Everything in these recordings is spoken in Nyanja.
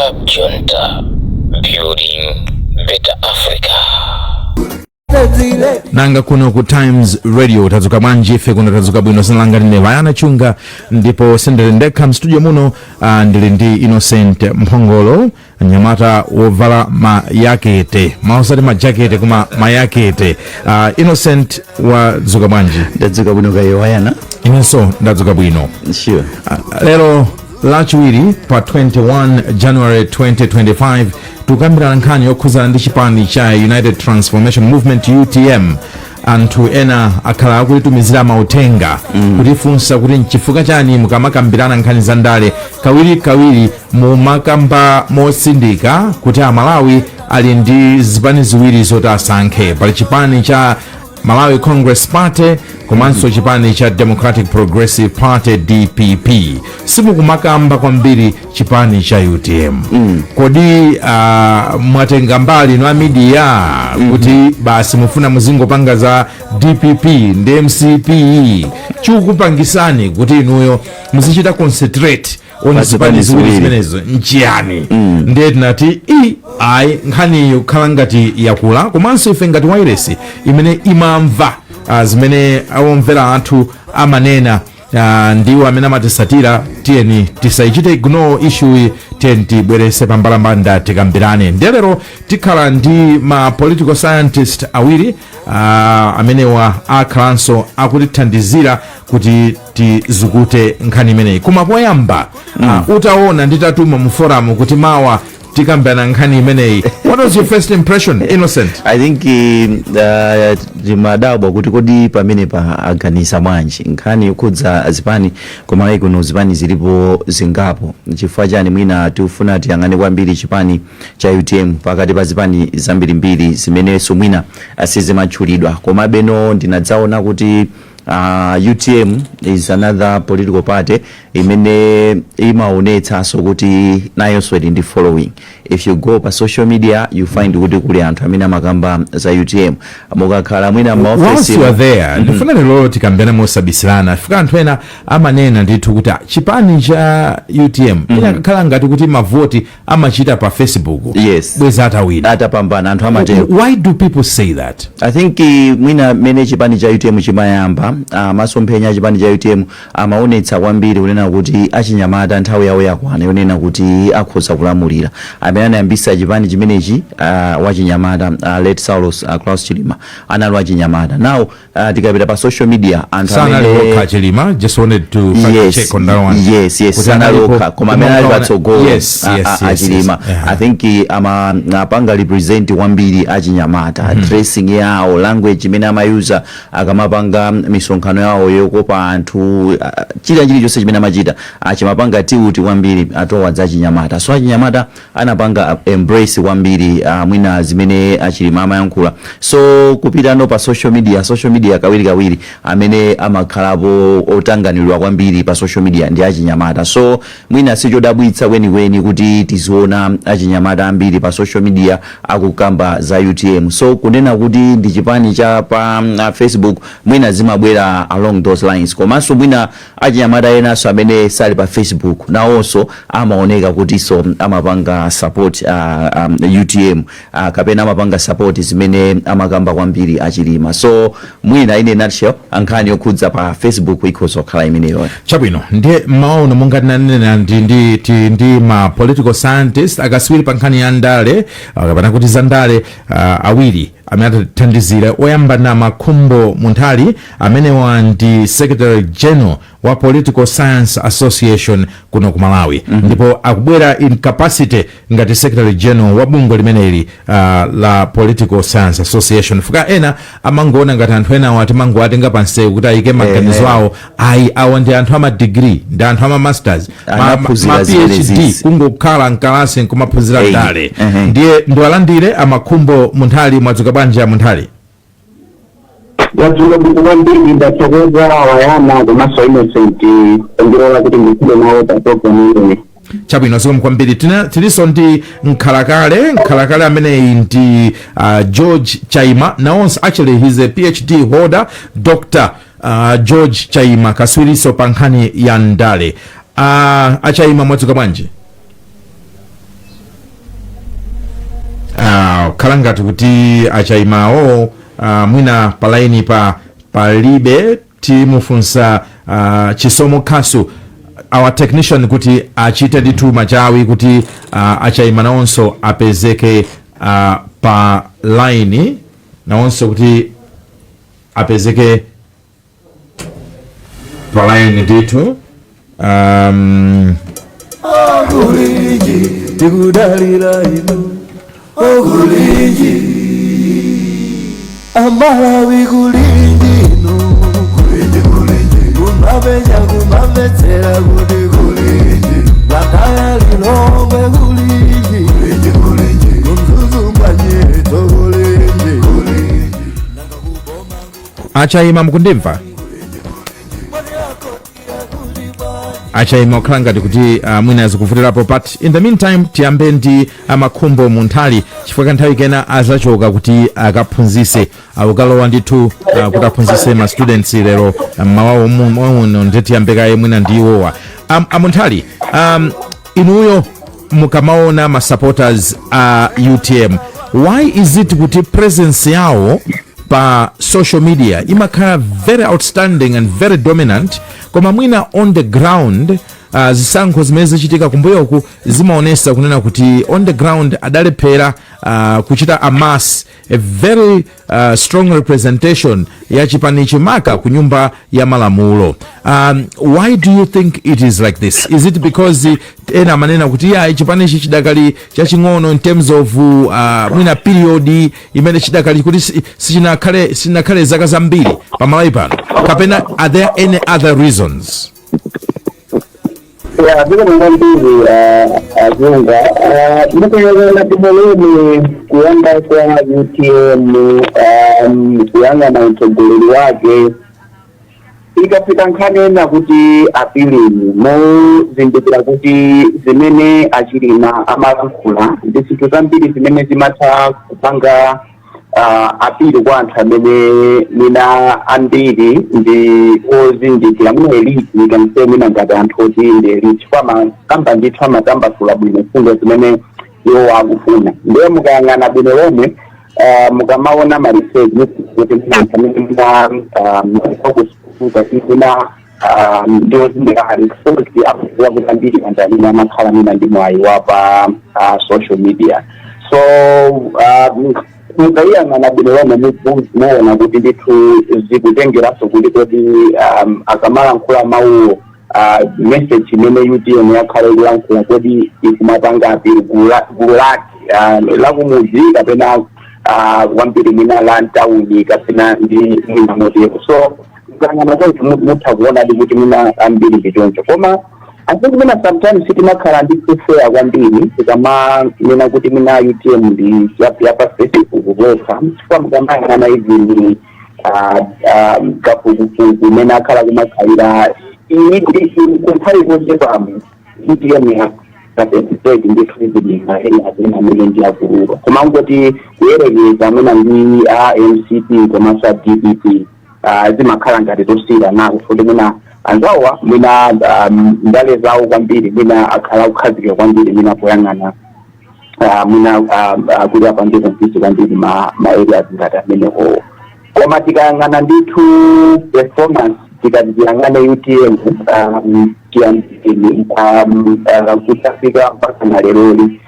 Cab Junta, building better Africa. Nanga kuno ku Times Radio tadzuka bwanji? Ife kuno tadzuka bwino. Dzina langa ndine Vayana Chunga ndipo sindili ndekha mstudio muno. Ndili ndi Innocent Mphongolo, mnyamata wovala mayakete, maosati majakete koma mayakete. Innocent, wadzuka bwanji? Ndadzuka bwino, kaya Wayana? Inenso ndadzuka bwino. Sure. Lero Lachiwiri pa 21 January 2025 tikukambirana nkhani yokhuzana ndi chipani cha United Transformation Movement, UTM. Anthu ena akhala akutitumizira mauthenga kutifunsa kuti nchifukwa chani mukamakambirana nkhani za ndale kawirikawiri mumakamba motsindika kuti Amalawi ali ndi zipani ziwiri zoti asankhe. Pali chipani cha Malawi Congress Party komanso chipani cha Democratic Progressive Party, DPP. Simukumakamba kwambiri chipani cha UTM. Kodi mwatenga mbali no a media kuti basi mufuna muzingopanga za DPP ndi MCP? Chikukupangisani kuti inuyo muzichita concentrate on pa zipani zipani ziwiri ziwiri zimenezo nchiyani? Ndiye tinati i ayi, nkhaniyo kukhala ngati yakula, komanso ife ngati wairesi imene imamva zimene awomvera anthu amanena, ndiwo amene amatisatira, tiyeni tisayichite ignore issue, tiyeni tibwerese pambalambanda tikambirane. Ndiye lero tikhala ndi ma political scientist awiri amenewa akhalanso akutithandizira kuti tizukute nkhani imeneyi. Koma poyamba, utaona nditatuma mu forum kuti mawa tikambirana nkhani imeneyi, what was your first impression, Innocent? I think timadabwa kuti kodi pamene pa aganiza bwanji nkhani yokhudza zipani? Koma kuno zipani zilipo zingapo, chifukwa chani mwina tikufuna tiyang'ane kwambiri chipani cha UTM pakati pa zipani zambirimbiri zimenenso mwina sizimatchulidwa? Komabe no, ndinadzaona kuti UTM is another political party imene imaonetsanso kuti nayonso ili ndi following. If you go pa social media, you find kuti kuli anthu amene amakamba za UTM mukakhala mwina Whilst maofesi. you are there, ndifuna lero tikambirane mosabisirana. Fika anthu ena amanena ndithu kuti chipani cha UTM inakakhala ngati kuti mavoti amachita pa Facebook, bweza atawina. Atapambana, anthu amatero. Why do people say that? I think mwina mmene chipani cha UTM chimayamba, masomphenya a chipani cha UTM amaonetsa kwambiri kunena kuti achinyamata nthawi yawo yakwana yonena kuti akhoza kulamulira. Amene anayambisa chipani chimenechi, wachinyamata, late Saulos Klaus Chilima, anali wachinyamata. Now tikapita pa social media, anthu Sanali amene okha Chilima, just wanted to fact check on that one. Yes. Kuti Sanali okha, koma amene ali patsogolo achilima, I think ama apanga represent kwambiri achinyamata. Dressing yawo, language imene amayuza akamapanga misonkhano yawo yokopa anthu, china chilichonse chimene amachita chimapanga tilt kwambiri towards achinyamata. So achinyamata anapanga embrace kwambiri mwina zimene Achilima amayankhula. So kupitano pa social media, social media kawiri kawiri amene amakhalapo otanganidwa kwambiri pa social media ndi achinyamata. So mwina sichodabwitsa kwenikweni kuti tiziona achinyamata ambiri pa social media akukamba za UTM. So kunena kuti ndi chipani cha pa Facebook, mwina zimabwera along those lines. Komanso mwina achinyamata enanso amene sali pa Facebook nawonso amaoneka kutinso amapanga support UTM kapena amapanga support zimene amakamba kwambiri Achilima. So mwina in a nutshell, nkhani yokhudza pa Facebook ikhoza kukhala imeneyo. Chabwino, ndiye maono monga tinanena, ndi ma political scientist, akaswiri pa nkhani ya ndale, kapena kuti za ndale, awiri amene atathandizira. Oyamba na Makhumbo Munthali, amenewa ndi secretary general wa Political Science Association kuno ku Malawi, ndipo akubwera in capacity ngati secretary general wa bungwe limeneli la Political Science Association. Fuka ena amangoona ngati anthu enawo atimangoatenga pansewu kuti ayike maganizo awo. Ayi, awa ndi anthu ama degree, ndi anthu ama masters, Anaphunzira ma zimene PhD, zizi. kungokhala mkalasi nkumaphunzira ndale. Ndiye ndiwalandire Amakhumbo Munthali. Mwadzuka bwanji, Munthali? Wadzuka bwino kwambiri. Ndathokoza Wayana komanso Innocent kundilola kuti ndikhale nawo pa program imeneyi. Chabwino, zikomo kwambiri. Tilinso ndi nkhalakale ameneyi ndi George Chaima. Nawonso actually he's a PhD holder, Dr George Chaima, kaswiriso pa nkhani ya ndale. Achaima, mwadzuka bwanji? Khala ngati kuti Achaimawo mwina pa line pa palibe. Timufunsa Chisomo Khasu, our technician, kuti achite ndithu machawi kuti Achaima nawonso apezeke pa line, nawonso kuti apezeke pa line ndithu. Kulinji tikudalira inu, okulinji Amalawi, kulinji inu, kulinji, kulinji kumapenya kumamvetsera kuti kulinji Blantyre, Lilongwe, kulinji, kulinji, kulinji kuMzuzu mwanyito, kulinji, kulinji. Achaima, mukundimva? Achaima kukhala ngati kuti mwina zikuvutirapo, but in the meantime tiyambe ndi Amakhumbo Munthali, chifukwa kanthawi kena azachoka kuti akaphunzise, akukalowa ndithu kuti aphunzise ma students lero mmawa uno. Ndiye tiyambe kaye mwina ndi iwowa. Amunthali, inuyo mukamaona ma supporters a UTM, why is it kuti presence yawo pa social media imakhala very outstanding and very dominant, koma mwina on the ground, zisankho zimene zichitika kumbuyoku zimaonesa kunena kuti on the ground adalephera kuchita amass a very strong representation ya chipanichi, maka ku Nyumba ya Malamulo? Why do you think it is like this? Is it because ena amanena kuti ya chipanichi chidakali chaching'ono in terms of mwina period imene chidakali kuti sicinakhale zaka zambiri pamalawi pano, kapena are there any other reasons? Ya, vile kwambiri azunga mukuyang'ana timoleni kuyamba kwa UTM, kuyang'ana utsogoleri wake, ikafika nkhani ena kuti apilini muzindikira kuti zimene Achilima amalankhula ndi zinthu zambiri zimene zimatha kupanga appeal kwa anthu amene mwina ambiri ndi ozindikira, mwina elite kanse, mwina ngati anthu oti ndi elite, chifukwa amakamba ndithu, amatambasula bwino mfundo zimene iwo akufuna. Ndiye mukayang'ana bwino lomwe, mukamaona ma research kuti mwina anthu amene mwina akusuka mwina ndi ozindikira, ali exposed, akudziwa kuti ambiri anthu amene amakhala mwina ndi mwayi wa pa social media. So mukayiyang'ana bwino lomwe, muona kuti ndithu zikutengeranso kuti kodi akamalankhula mawuwo, message imene UTM yakhala ikulankhula, kodi ikumapanga appeal gulu lake lakumudzi kapena kwambiri mwina la mtawuni kapena ndi mwina motero. So mukayang'ana choncho mutha kuonadi kuti mwina ambiri ndi choncho. Koma I think mwina sometimes timakhala ndi fair kwambiri tikamanena kuti mwina UTM ndi yapa Facebook kokha, chifukwa mukamayang'ana even kafukufuku imene akhala kumakhalira kunthawi kochepamu, UTM ya participate ndithu even ma areas ena amene ndi akuluka, koma ngoti kuyerekeza mwina ndi a MCP komanso a DPP, zimakhala ngati zosiyana nako, futi mwina anzawa mwina ndale zawo kwambiri mwina akhala kukhazikika kwambiri mwina poyang'ana mwina kuti apange compete kwambiri ma areas ngati amenewo. Koma tikayang'ana ndithu performance, tikati tiyang'ane UTM tiyambeni kutafika mpaka na leroli,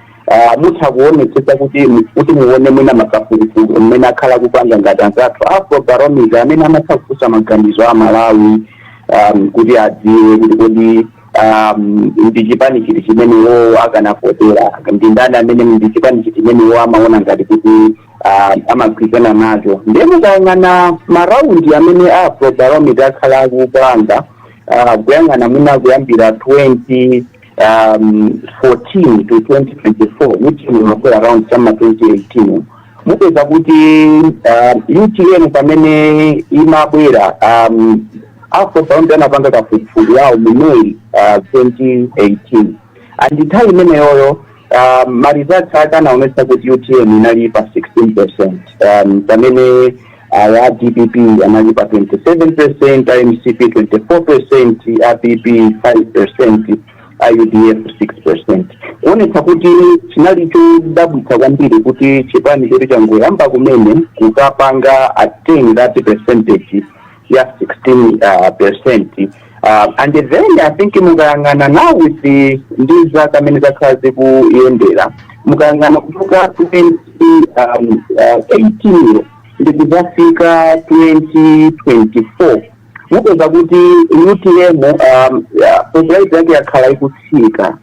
mutha kuonetsetsa kuti muone mwina makafukufuku mmene akhala kupanga ngati anzathu Afrobarometer amene amatha kufunsa maganizo a Malawi kuti adziwe kuti kodi ndi chipani chiti chimene iwo akanavotera, ndi ndani amene, ndi chipani chiti chimene iwo amaona ngati kuti amagwirizana nacho. Ndiye mukayang'ana ma round amene Afrobarometer akhala akupanga, kuyang'ana mwina kuyambira 20 14 to 2024, which imakwera around summer 2018, mupeza kuti UTM pamene imabwera, Afrobarometer anapanga kafukufuku yawo mu May 2018, and nthawi imeneyoyo ma results ake anaonetsa kuti UTM inali pa 16%, pamene ya DPP anali pa 27%, MCP 24%, APP 5%, IUDF 6%. Kuonetsa kuti chinali chodabwitsa kwambiri kuti chipani choti changoyamba kumene kukapanga attain that percentage ya 16 percent. And then I think mukayang'ana now with the ndi zaka amene zakhala zikuyendera, mukayang'ana kuchoka 2018 ndikuzafika 2024, mupeza kuti UTM popularity yake yakhala ikutsika.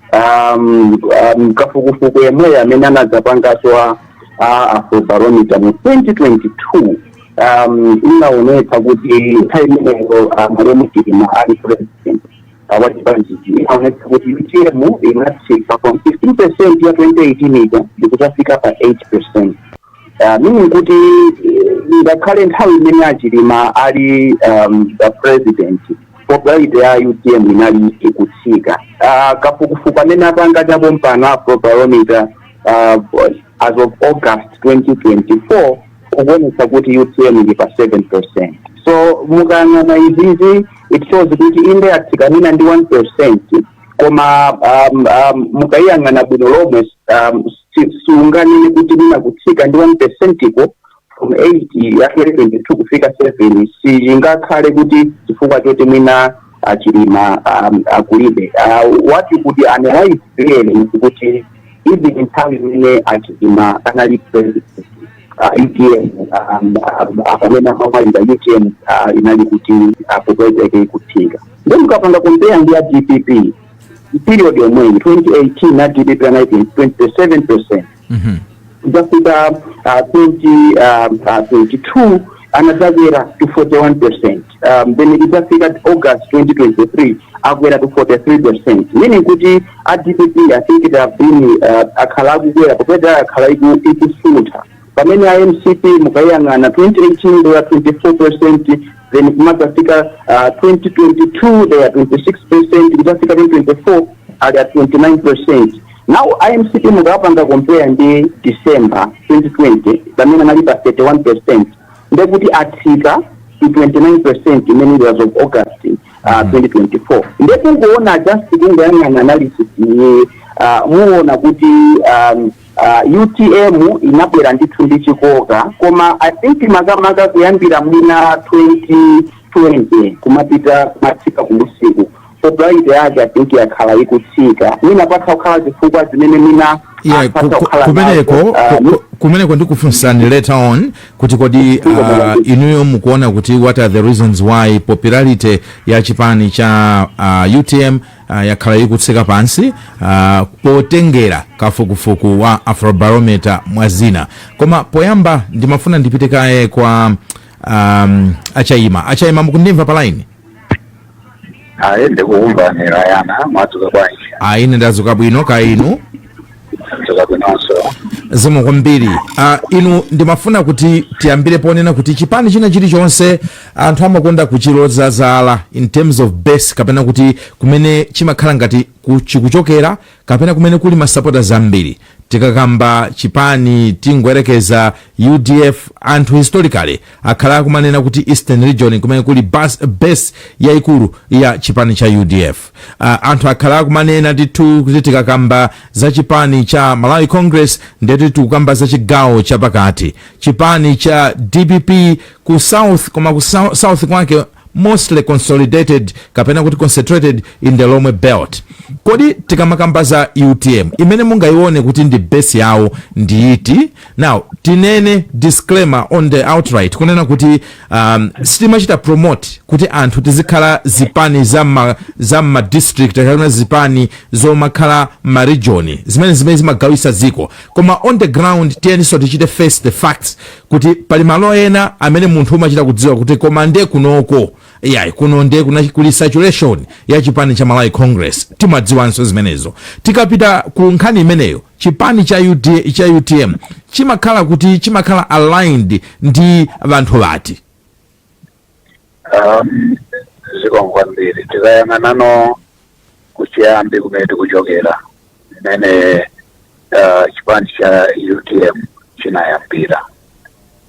Kafukufuku yemweyo amene anadzapangaso a Afrobarometer mu 2022 inaonetsa kuti nthawi imeneyo malemu Chilima ali president wa chipanichi, inaonetsa kuti UTM inatsika from 15% ya 2018 ija ndikuzafika pa 8%, meaning kuti ngakhale nthawi imene aChilima ali the president, popularity ya UTM inali ikutsika. Kafukufuku amene apanga chapompano Afrobarometer as of August 2024 ukuonetsa kuti UTM ili pa 7%. So mukayang'ana izizi, it shows kuti inde atsika mwina ndi 1%, koma mukayiyang'ana bwino lomwe, siunganene kuti mwina kutsika ndi 1% iko from 8 ya 2022 kufika 7 sichingakhale kuti chifukwa choti mwina aChilima akulibe. What you could analyze really kuti even nthawi imene aChilima anali president, UTM, pamene amamaliza, UTM inali kuti popularity yake ikutsika. Then mukapanga compare ndi ya DPP period yomweyi 2018, na DPP anali 27%. Kuzafika 2022 anadzakwera to 41%. Then idzafika August 2023 akwera to 43%, meaning kuti a DPP, I think it have been akhala akukwera, popeza akhala ikusuntha. Pamene a MCP mukayang'ana 2018 they were 24%, then kumadzafika 2022 they are 26%, kudzafika 2024 ali at 29%. Now iMCP mukapanga compare ndi December 2020 pamene anali pa 31%, ndekuti atsika to 29% imene ili as of August 2024. Ndekungoona, just kungoyang'ana analysis iyi, muona kuti UTM inabwera ndithu ndi chikoka, koma I think makamaka kuyambira mwina 2020 kumapita kumatsika kumusiku, popularity yake I think yakhala ikutsika. Mwina patha kukhala zifukwa zimene mwina patha kukhala kumeneko nazo, kumeneko ndikufunsani later on kuti kodi inuyo mukuona kuti what are the reasons why popularity ya chipani cha UTM yakhala ikutsika pansi potengera kafukufuku wa Afrobarometer mwa zina. Koma poyamba ndimafuna ndipite kaye kwa aChaima. AChaima, mukundimva pa line? Ayi, ndikukumvanira yana. Mwadzuka bwanji? Ayi, ine ndadzuka bwino, ka inu? Ndadzuka bwinonso. Zikomo kwambiri. Inu ndimafuna kuti tiyambire ponena kuti chipani china chilichonse anthu amakonda kuchiloza zala in terms of base, kapena kuti kumene chimakhala ngati chikuchokera kapena kumene kuli masapota ambiri. Tikakamba chipani, tingoyerekeza UDF, anthu historically akhala akumanena kuti Eastern Region kumene kuli base yayikulu ya chipani cha UDF. Anthu akhala akumanena ndithu kuti tikakamba za chipani cha Malawi Congress, ndeti tikukamba za chigawo chapakati. Chipani cha DPP ku south, koma ku south kwake mostly consolidated kapena kuti concentrated in the Lomwe Belt. Kodi tikamakamba za UTM, imene mungayione kuti ndi base yawo ndi iti? Now tinene disclaimer on the outright kunena kuti sitimachita promote kuti anthu tizikhala zipani za ma district kapena zipani zomakhala ma region zimene zimagawisa ziko, koma on the ground tiyeninso tichite face the facts kuti pali malo ena amene munthu umachita kudziwa kuti koma nde kunoko yayi, kuno nde kuli saturation ya chipani cha Malawi Congress. Timadziwanso zimenezo. Tikapita ku nkhani imeneyo, chipani cha UTM chimakhala kuti chimakhala aligned ndi vanthu vati? Zikomo kwambiri. Tikayang'anano kuchiyambi kumene tikuchokera, imene chipani cha UTM chinayambira,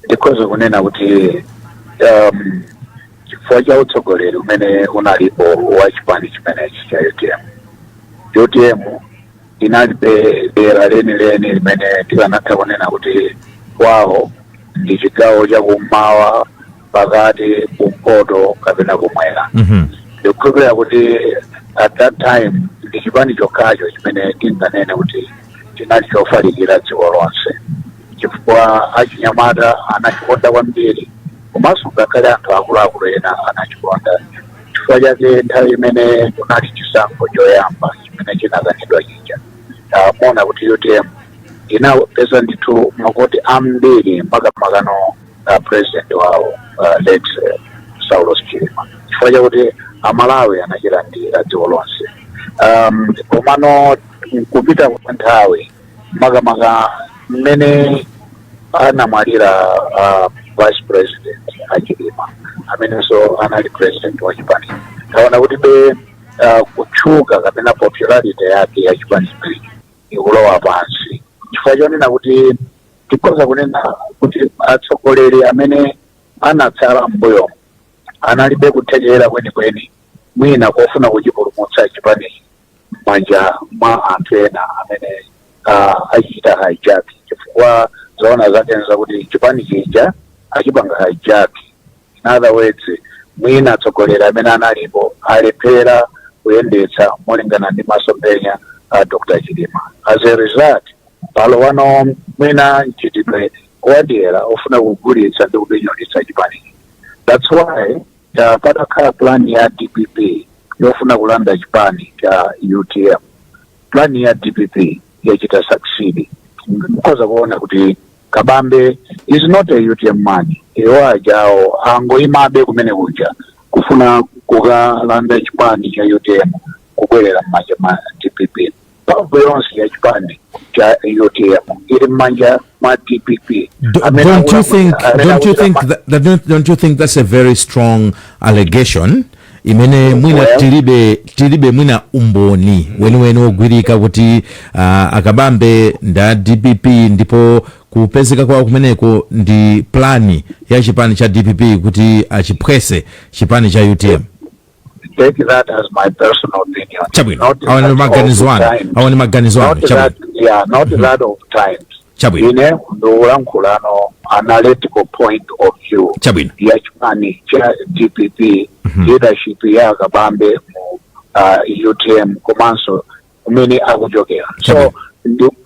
ndikhoza kunena kuti chifukwa cha utsogoleri umene unalipo wa chipani chimenechi cha UTM, UTM Inalibe dera lenileni limene tikanatha kunena kuti kwawo ndi chigawo chakummawa, pakati, kumpoto kapena kumwera. Ndikukhulupirira kuti at that time ndi chipani chokhacho chimene tinganene kuti chinali chofalikira dziko lonse, chifukwa achinyamata anachikonda kwambiri, komanso ngakhale anthu akuluakulu ena anachikonda. Chifukwa chake nthawi imene kunali chisankho choyamba chimene chinakanidwa chija, tamuona kuti UTM inapeza ndithu mavoti ambiri, makamaka president wawo, late Saulos Chilima, chifukwa chakuti Amalawi anachilandira dziko lonse. Komano kupita kwa nthawi, makamaka mmene anamwalira vice president aChilima, amenenso anali president wa chipani, taona kuti be kutchuka kapena popularity yake ya chipani chimenechi ikulowa pansi, chifukwa chonena kuti tikhoza kunena kuti atsogoleri amene anatsala mbuyo analibe kuthekera kwenikweni mwina kofuna kuchipulumutsa chipanichi m'manja mwa anthu ena amene achichita hijack, chifukwa zoona zake nzakuti chipani chija achipanga hijack. In other words, mwina atsogoleri amene analipo alephera kuyendetsa molingana ndi masomphenya a Dr Chilima. As a result, palowano mwina mchitidwe wadyera ofuna kugulitsa ndi kupinyolitsa chipanichi. That's why patakhala plan ya DPP yofuna kulanda chipani cha UTM, plan ya DPP yachita succeed. Mukhoza kuona kuti Kabambe is not a UTM man. Iwo ajawo angoyimabe kumene kuja kufuna kukalanda chipani cha UTM kubwerera m'manja mwa DPP. Mphamvu yonse ya chipani cha UTM ili m'manja mwa DPP. Don't you think don't you think that, don't you think that's a very strong allegation imene mwina Well, tilibe mwina umboni weniweni wogwirika kuti aKabambe nda DPP, ndipo kupezeka kwawo kumeneko ndi plan ya chipani cha DPP kuti achiphwese chipani cha UTM? Take that as my personal opinion. Chabwino, awa ni maganizo anu, awa ni maganizo anu. Chabwino, yeah, not that of Times. Chabwino. Ine ndikulankhulano analytical point of view Chabwino. ya chipani cha DPP, leadership ya Kabambe mu UTM komanso kumene akuchokera. So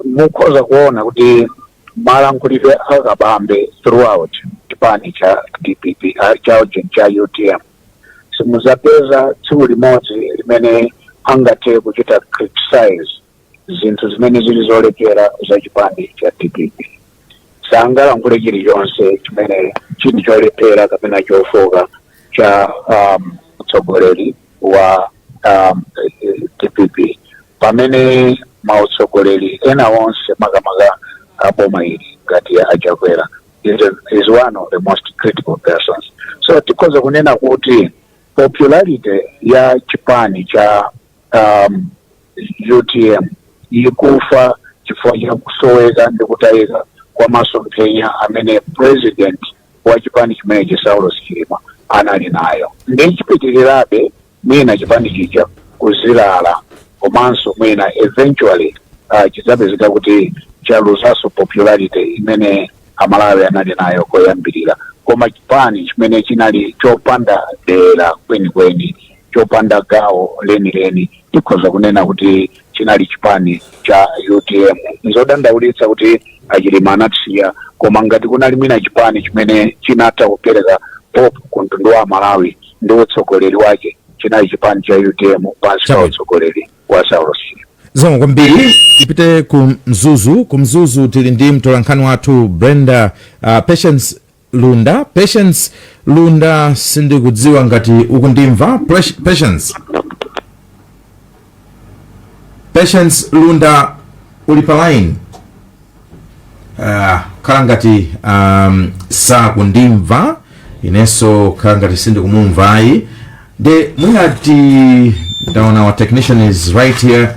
mukhoza kuona kuti malankhulidwe aKabambe throughout chipani cha DPP, cha UTM, simuzapeza tsiku limodzi limene angathe kuchita criticize zinthu zimene zili zolephera za chipani cha DPP. Sangalankhule chilichonse chimene chili cholephera kapena chofoka cha mtsogoleri wa DPP, pamene mautsogoleri ena onse, makamaka aboma ili ngati aChakwera, is one of the most critical persons. So tikhoza kunena kuti popularity ya chipani cha UTM ikufa chifukwa cha kusoweka ndi kutayika kwa masomphenya amene president wa chipani chimenechi, Saulos Chilima, anali nayo. Ndi chipitirirabe mwina chipani chija kuzilala, komanso mwina eventually chidzapezeka kuti chaluzanso popularity imene Amalawi anali nayo koyambirira. Koma chipani chimene chinali chopanda dera kwenikweni, chopanda gawo lenileni, tikhoza kunena kuti chinali chipani cha UTM. Nzodandaulitsa kuti aChilima anatisiya, koma ngati kunali mwina chipani chimene chinatha kupereka hope ku mtundu wa Malawi ndi utsogoleri wake, chinali chipani cha UTM pansi pa utsogoleri wa Saulos Chilima. Zikomo kwambiri. Tipite ku Mzuzu. Ku Mzuzu tili ndi mtolankhani wathu Brenda, Patience Lunda. Patience Lunda, sindikudziwa ngati ukundimva. Patience, Patience Lunda, uli pa line? Khala ngati sakundimva, inenso khala ngati sindikumumvayi. De mwina ndaona our technician is right here.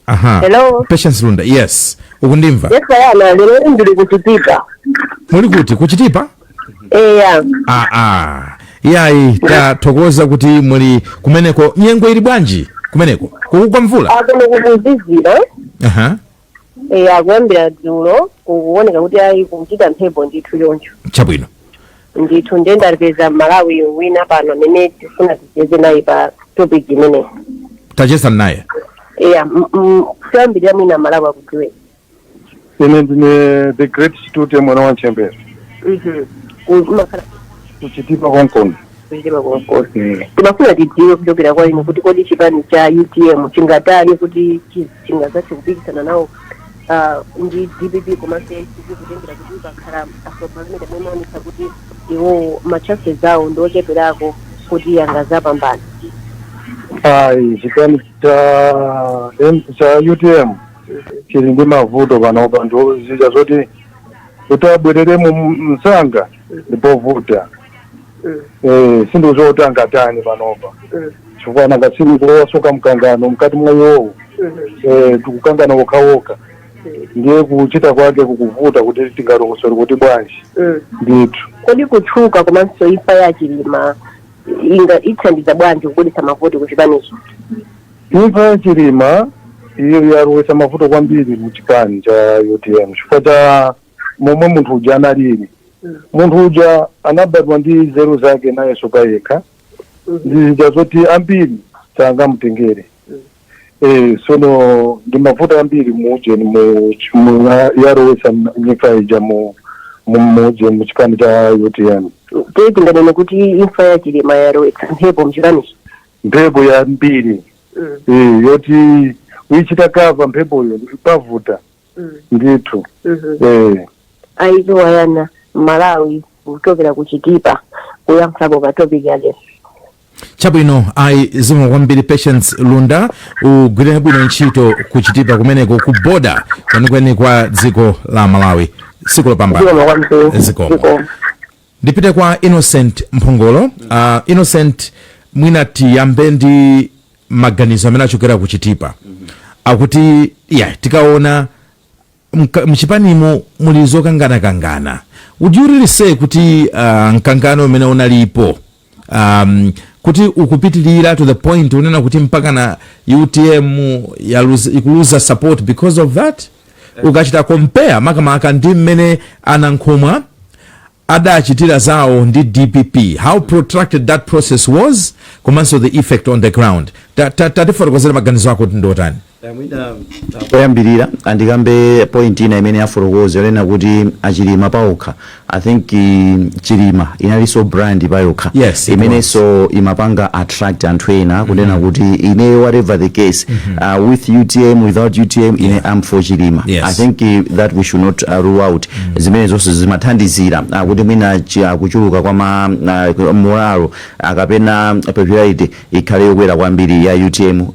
Aha. Hello. Patience Lunda, yes, ukundimva? Yes, Ayana, lero ndili kuChitipa. Muli kuti? KuChitipa? Eya. Ah, ah. Iyayi, tathokoza kuti muli kumeneko. Nyengo ili bwanji? Kumeneko kukugwa mvula? Akuno kukuzizira. Akuyambira dzulo kukuoneka kuti ayi, kuchita mphepo ndithu choncho. Ndithu, ndiye ndapeza Malawi wina pano amene tifuna ticheze naye pa topic imeneyi. Tacheza naye. Eya, kuyambirira mwina Malawi akudziweni. Ine ndine the great Chitute, mwana wa Nchembere. Umakhala Kuchitipa konkono. Kuchitipa konkono. Timafuna tidziwe kuchokera kwa inu kuti kodi chipani cha UTM chingatani kuti chingazathe kupikisana nawo ndi DPP komanso ACP, kutengera kuti pakhala Afrobarometer imene imaonetsa kuti iwo ma chances awo ndi ocheperako kuti angazapambana? Ayi, chipani cha UTM chili ndi mavuto panopa, ndo zija zoti kuti abwerere mu msanga ndipovuta. Sindizoti angatani panopa, chifukwa nanga kulowasoka mkangano mkati mwa iwowo. Tikukangana wokhawokha, ndiye kuchita kwake kukuvuta kuti tingalongosole kuti bwanji ndithu. Kodi kutchuka komanso imfa ya Chilima inga ithandiza bwanji kubweretsa mavoti ku chipanichi? Imfa ya Chilima iyo yalowetsa mavuto kwambiri mu chipani cha UTM, chifukwa cha momwe munthu uja analili. Munthu uja anabadwa ndi nzeru zake nayenso payekha, ndi zija zoti ambiri sangamutengere. Sono ndi mavuto ambiri muujeni mu yalowetsa imfa ija mu mu mujeni mu chipani cha UTM. Tiye, tinganene kuti imfa ya Chilima yalowetsa mphepo mchipanichi? Mphepo yambiri yoti uyichita cover mphepoyo pavuta ndithu. Aito wayana Malawi kuchokera ku Chitipa kuyankhulapo pa topic yake. Chabwino, ayi, zikomo kwambiri Patience Lunda, ugwireni bwino ntchito kuchitipa kumeneko, ku border kwenikweni kwa dziko la Malawi. Tsiku lopambana. Zikomo kwambiri. Zikomo. Zikomo. Ndipite kwa Innocent Mphongolo. Innocent, mwina tiyambe ndi maganizo amene achokera kuchitipa, akuti yeah, tikaona mchipanimo muli zokanganakangana. Would you really say kuti mkangano umene unalipo kuti ukupitilira to the point unena kuti mpaka na UTM ikuluza support because of that, ukachita compare makamaka ndi mmene Anankhumwa adachitira zawo ndi DPP, how protracted that process was, komanso the effect on the ground? Tatifotokozera maganizo ako kuti ndiotani. Poyambirira andikambe point ina imene yafotokoza yonena kuti achilima paokha, I think Chilima inalinso brand payokha Yes, it imenenso imapanga attract anthu ena kunena kuti ineyo, whatever the case, with UTM, without UTM, ine am for Chilima. I think that we should not rule out. Zimene zonse zimathandizira kuti mwina kuchuluka kwa ma morale kapena popularity ikhale yokwera kwambiri ya UTM.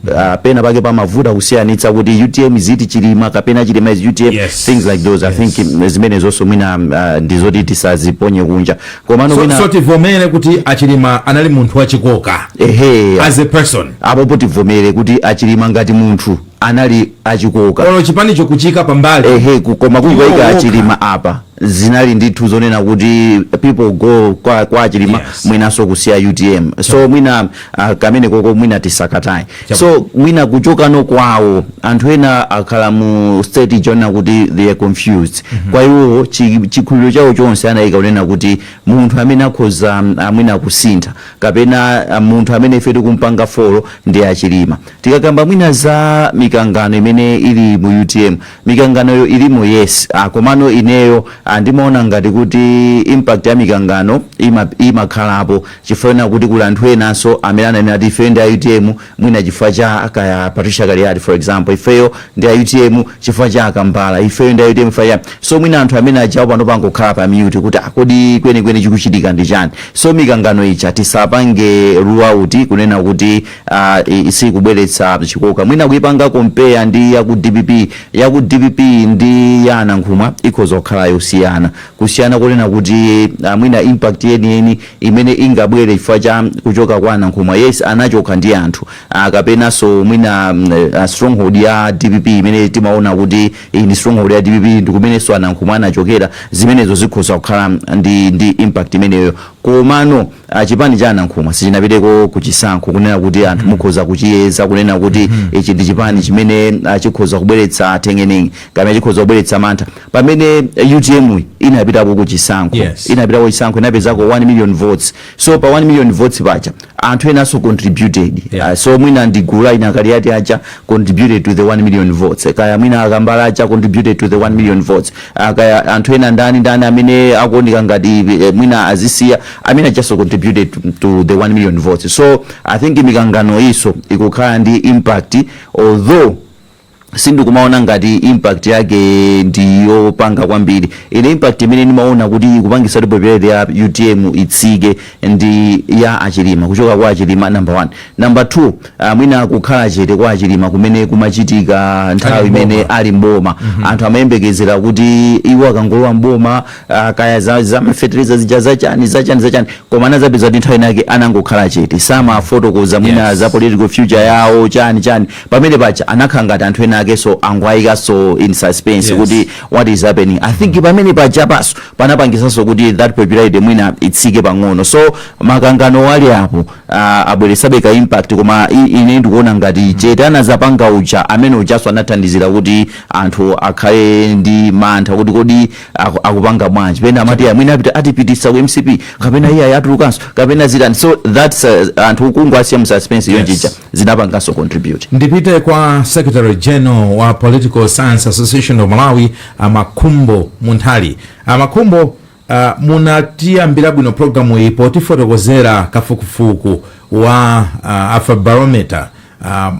Pena pake pamavuta kusiyanitsa kuti UTM ziti Chilima kapena Chilima is UTM, things like those. I think zimene zonso mwina ndizoti tisaziponye kunja, komano mwina So tivomere kuti achilima anali munthu wachikoka Ehe. as a person? Apopo tivomere kuti achilima ngati munthu anali achikoka. Olo chipanicho kuchika pambali. Ehe, koma kungoyika Iwo wokha. Achilima apa zinali ndithu zonena kuti people go kwa achilima, mwinanso kusiya UTM. So mwina kamene koko mwina tisakatayi. So mwina kuchokano kwawo, anthu ena akhala mu state chonena kuti they are confused. Kwa iwo chikhulupiriro chawo chonse anayika kunena kuti munthu amene akhoza mwina kusintha kapena munthu amene ife tikumpanga follow ndi achilima. Tikakamba mwina za mikangano imene ili mu UTM, mikanganoyo ilimo, yes. Komano ineyo ndimaona ngati kuti impact ya mikangano imakhalapo chifukwa kuti kuli anthu enanso amene ananena kuti ifeyo ndi a UTM mwina chifukwa cha kaya Patricia Kaliati, for example, ifeyo ndi a UTM chifukwa cha Akambala, ifeyo ndi a UTM chifukwa cha. So mwina anthu amene ajawo pano pangokhala pa mute kuti kodi kwenikweni chikuchitika ndi chani? So mikangano ija tisapange rule out kunena kuti sikubweretsa chikoka. Mwina kuipanga compare ndi yaku DPP, yaku DPP ndi ya Anankhumwa ikhoza kukhala yosiyana, kusiyana kunena kuti mwina impact yeniyeni imene ingabwere chifukwa cha kuchoka kwa Anankhumwa, yes, anachoka ndi anthu kapenanso mwina stronghold ya DPP imene timaona kuti iyi ndi stronghold ya DPP, ndikumenenso Anankhumwa anachokera, zimenezo zikhoza kukhala ndi impact imeneyo. Komano chipani cha Anankhumwa sichinapiteko ku chisankho kunena kuti anthu mukhoza kuchiyeza kunena kuti ichi ndi chipani chimene chikhoza kubweretsa thengenenge kapena chikhoza kubweretsa mantha, pamene UTM inapitako ku chisankho. Inapitako ku chisankho, inapezako 1 million votes. So pa 1 million votes paja anthu enanso contributed. So mwina ndi gulu la ina Kaliati aja contributed to the 1 million votes, kaya mwina Akambala aja contributed to the 1 million votes, kaya anthu ena ndani ndani amene akuoneka ngati mwina azisiya amene ajaso contributed to the 1 million votes. So I think mikangano iso ikukhala ndi impact, although sindikumaona ngati impact yake ndiyopanga kwambiri. Ine impact imene ndimaona kuti ikupangisa kuti popularity ya UTM itsike ndi ya Achilima, kuchoka kwa Achilima, number one. Number two, mwina kukhala chete kwa Achilima kumene kumachitika nthawi Ali imene mboma. Ali mboma. Anthu amayembekezera kuti iwo akangolowa mboma, kaya za mafetereza zija, zachani zachani zachani, koma anazapeza kuti nthawi inake anangokhala chete, samafotokoza mwina za political future yawo, chani chani. Pamene paja anakhala ngati anthu ena akenso angoayikanso in suspense kuti what is happening. I think pamene paja paso panapangisanso kuti that popularity mwina itsike pang'ono. So makangano ali apo abweresabe ka impact, koma ine ndikuona ngati chete anazapanga uja amene ujaso anathandizira kuti anthu akhale ndi mantha kuti kodi akupanga bwanji. Pena amati mwina atipitisa ku MCP, kapena iye atulukanso, kapena zitani. So that's anthu kungowasiya mu suspense yonjija zinapanganso contribute. Ndipite kwa Secretary General wa Political Science Association of Malawi, Amakhumbo Munthali. Amakhumbo, munatiyambira bwino programu iyi potifotokozera kafukufuku wa Afrobarometer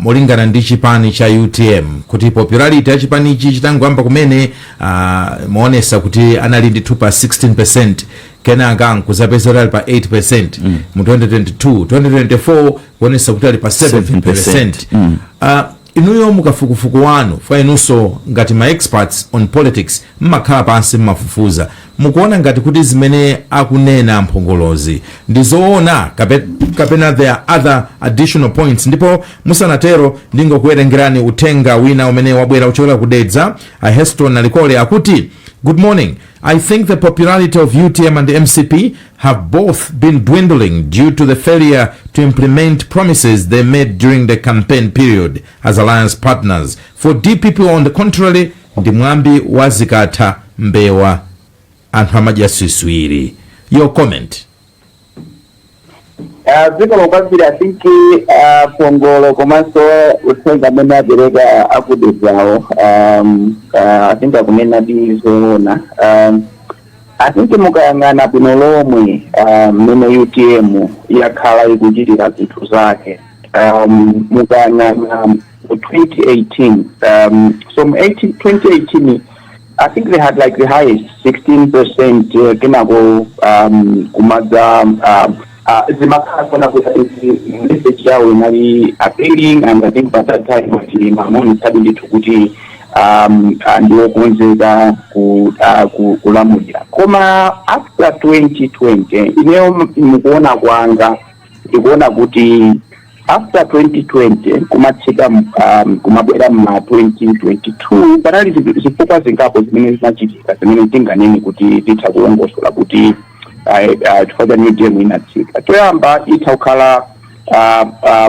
molingana ndi chipani cha UTM, kuti popularity ya chipanichi chitangoyamba kumene maonesa kuti anali ndithu pa 16, kenaka nkuzapeza ali pa 8 mu 2022, 2024 kuonesa kuti ali pa 7%. 7%. Inuyo mukafukufuku wanu, fa inunso ngati ma experts on politics mmakhala pansi mmafufuza, mukuona ngati kuti zimene akunena Mphongolozi ndi zoona kapena there are other additional points? Ndipo musanatero, ndingokuwerengerani uthenga wina umene wabwera kuchokera kudedza. Heston Alikole akuti, "Good morning. I think the popularity of UTM and the MCP have both been dwindling due to the failure to implement promises they made during the campaign period as alliance partners. For DPP, on the contrary, ndi mwambi wa zikatha mbewa anthu amadya swiswiri." Your comment? Dziko kwambiri. I think Pongolo komanso uthenga amene apereka akudedzawo, I think akunena ndi zoona. I think mukayang'ana bwino lomwe mmene UTM yakhala ikuchitira zinthu zake, mukayang'ana mu 2018, so mu 18, 2018 I think they had like the highest 16%, kenako kumadza zimakhala kuona kuti message yawo inali appealing, and I think by that time kuti mamonitadi ndithu kuti ndiwokonzeka kulamulira. Koma after 2020, ineyo mukuona kwanga ndikuona kuti after 2020 kumatsika kumabwera ma 2022, panali zifukwa zingapo zimene zinachitika zimene tinganene kuti titha kulongosola kuti chifukwa cha UTM inatsika. Choyamba itha kukhala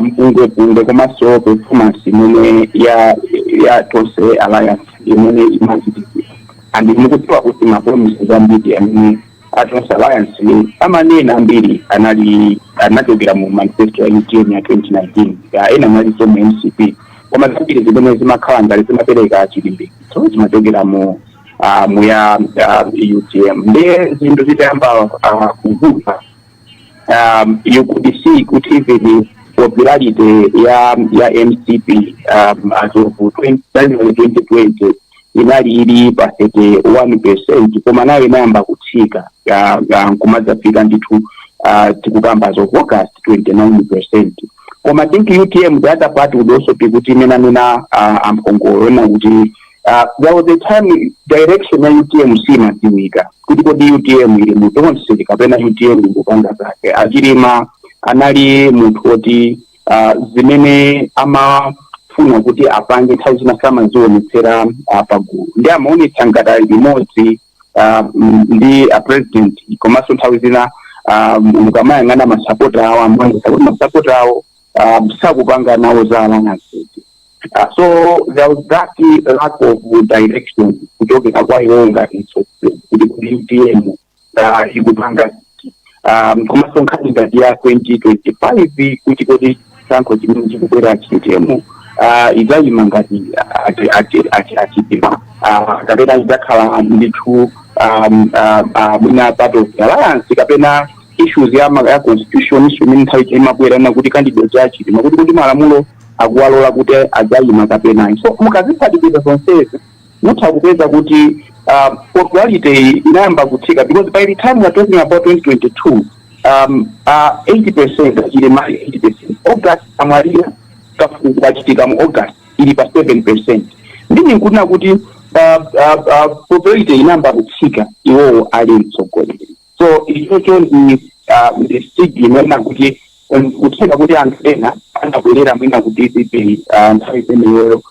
mpungwepungwe komanso performance imene ya Tonse Alliance imene imachitikira, and mukudziwa kuti ma promises ambiri amene a Tonse Alliance amanena ambiri anali anachokera mu manifesto ya UTM ya 2019, ya ena analinso mu MCP, koma zambiri zimene zimakhala ngati zimapereka chilimbikitso zimachokera mu ya UTM. Ndiye zinthu zitayamba kuvuta, you could see kuti even popularity ya MCP as of 20, January 2020 inali ili pa 31%, koma nayo inayamba kutsika kumadzafika ndithu tikukamba as of August 29%. Koma I think UTM, the other part would also be kuti imene anena Amphongolo ena kuti there was a time direction ya UTM simadziwika kuti kodi UTM ili mu Tonse kapena UTM ikupanga zake. Achilima anali munthu woti zimene amafuna kuti apange nthawi zina samazionetsera pagulu, ndi amaonetsa ngati ali limodzi ndi a president, komanso nthawi zina Mukamayang'ana masapota awo, amwangisa kuti masapota awo sakupanga nawo za alliance. So there was that lack of direction kuchokera kwa iwo ngati kuti UTM ikupanga komanso nkhani ngati ya 2025, kuti kodi chisankho chimene chikubwera UTM idzayima ngati achitima kapena idzakhala ndithu mwina part of the alliance, kapena issues ya constitution issue imene nthawi imabwera na kuti candidate ya Chilima, kuti malamulo akuwalola kuti adzayima kapena. So mukaziphatikiza zonsezi, mutha kupeza kuti popularity inayamba kutsika, because by the time we are talking about 2022, 80%, Chilima 80%, August amwalira, kafukufuku kachitika mu August, ili pa 7%. Ndini nkunena kuti popularity inayamba kutsika iwowo ali mtsogoleri. So ichocho ndi stigma imene kuti kutheka kuti anthu ena anabwerera mwina ku DPP nthawi imeneyoyo.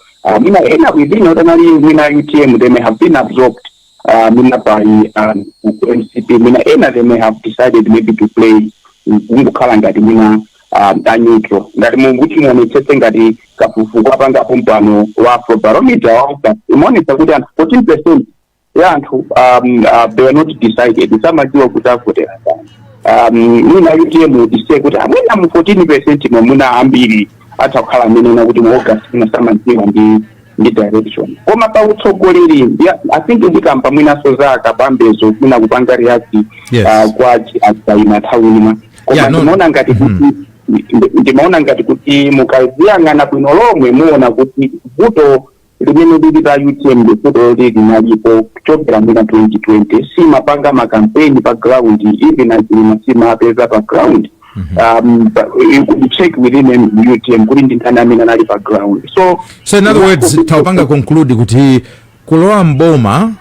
Mwina ena within otanali mwina UTM, they may have been absorbed mwina by ku MCP. Mwina ena, they may have decided maybe to play kungokhala ngati mwina a neutral. Ngati mukuti muonetsetse, ngati kafukufuku apangapo mpano wa Afrobarometer wa August, imaonetsa kuti anthu 14% ya anthu they were not decided, samadziwa kuti avotera ndani. Mwina UTM ise kuti amwina mu 14% mo mwina ambiri atha kukhala amenena kuti mu August mwina samadziwa ndi direction. Koma pa utsogoleri, I think ndikamba mwinaso za Kabambezo, mwina kupanga react kwa achaina nthawi ina, koma Yeah, no. ndimaona ngati kuti mukaziyang'ana bwino lomwe, muona kuti vuto limene lili pa UTM ndi vuto loti linalipo kuchokera mwina 2020. Simapanga makampeni pa ground, even achilima simapeza pa ground. But you could check within UTM kuti ndi ndani amene anali pa ground. So So in other words, taupanga conclude kuti kulowa mboma